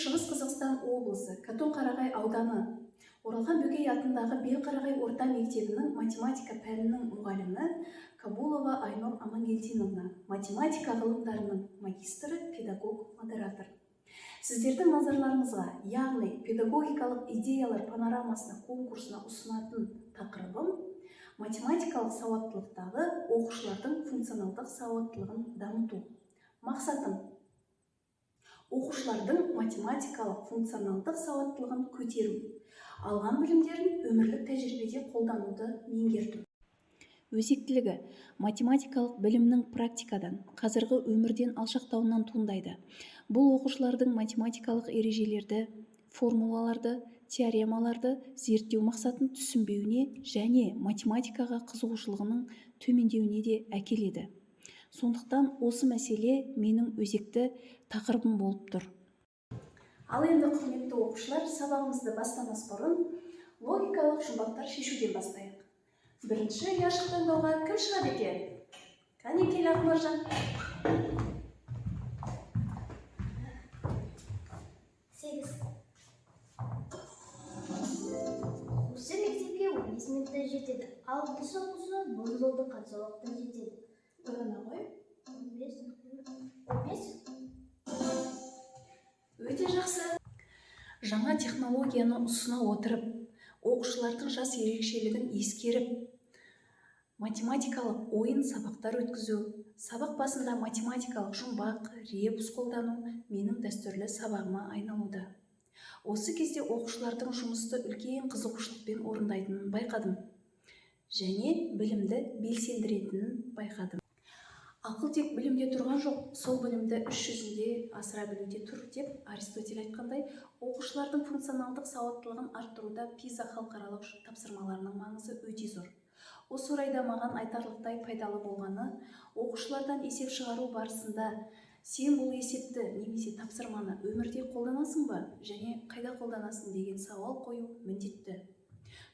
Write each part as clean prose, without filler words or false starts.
Шығыс Қазақстан облысы, Катонқарағай ауданы, Оралхан Бөкей атындағы Белқарағай орта мектебінің математика пәнінің мұғалімі Кабулова Айнұр Амангелдиновна, математика ғылымдарының магистрі, педагог, модератор. Сіздердің назарларыңызға, яғни педагогикалық идеялар панорамасына конкурсына ұсынатын тақырыбым математикалық сауаттылықтағы оқушылардың функционалдық сауаттылығын дамыту. Мақсатым: оқушылардың математикалық функционалдық сауаттылығын көтеру, алған білімдерін өмірлік тәжірибеде қолдануды меңгерту. Өзектілігі математикалық білімнің практикадан, қазіргі өмірден алшақтауынан туындайды. Бұл оқушылардың математикалық ережелерді, формулаларды, теоремаларды зерттеу мақсатын түсінбеуіне және математикаға қызығушылығының төмендеуіне де әкеледі. Сондықтан осы мәселе менің өзекті тақырыбым болып тұр. Ал енді, құрметті оқушылар, сабағымызды бастамас бұрын логикалық жұмбақтар шешуден бастайық. Бірінші ұяшық таңдауға кім шығады екен? Кәне, кел, Ақмаржан. 8. Оқушы мектепке 15 минутта жетеді, ал дұрыс оқушы бұл жолды қанша уақытта жетеді? Ойлана ғой. 15, 15. Өте жақсы. Жаңа технологияны ұсына отырып, оқушылардың жас ерекшелігін ескеріп, математикалық ойын сабақтар өткізу, сабақ басында математикалық жұмбақ, ребус қолдану менің дәстүрлі сабағыма айналуда. Осы кезде оқушылардың жұмысты үлкен қызығушылықпен орындайтынын байқадым және білімді белсендіретінін байқадым. Ақыл тек білімде тұрған жоқ, сол білімді іс жүзінде асыра білуде тұр деп Аристотель айтқандай, оқушылардың функционалдық сауаттылығын арттыруда ПИЗА халықаралық тапсырмаларының маңызы өте зор. Осы орайда маған айтарлықтай пайдалы болғаны, оқушылардан есеп шығару барысында сен бұл есепті немесе тапсырманы өмірде қолданасың ба және қайда қолданасың деген сауал қою міндетті.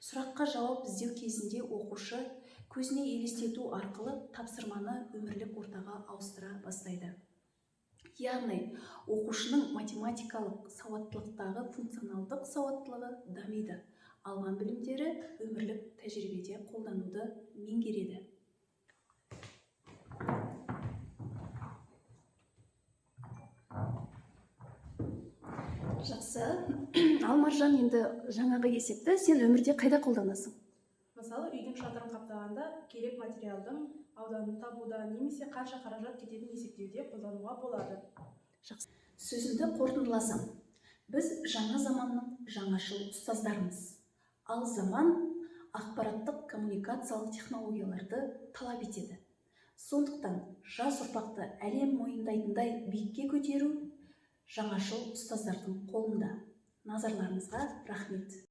Сұраққа жауап іздеу кезінде оқушы көзіне елестету арқылы тапсырманы өмірлік ортаға ауыстыра бастайды. Яғни оқушының математикалық сауаттылықтағы функционалдық сауаттылығы дамиды, алған білімдері өмірлік тәжірибеде қолдануды меңгереді. Жақсы. Ал Маржан, енді жаңағы есепті сен өмірде қайда қолданасың? Мысалы, үйдің шатырын қаптағанда керек материалдың ауданын табуда немесе қанша қаражат кететінін есептеуде қолдануға болады. Жақсы. Сөзімді қорытындыласам, біз жаңа заманның жаңашыл ұстаздарымыз. Ал заман ақпараттық коммуникациялық технологияларды талап етеді. Сондықтан жас ұрпақты әлем мойындайтындай биікке көтеру жаңашыл ұстаздардың қолында. Назарларыңызға рахмет.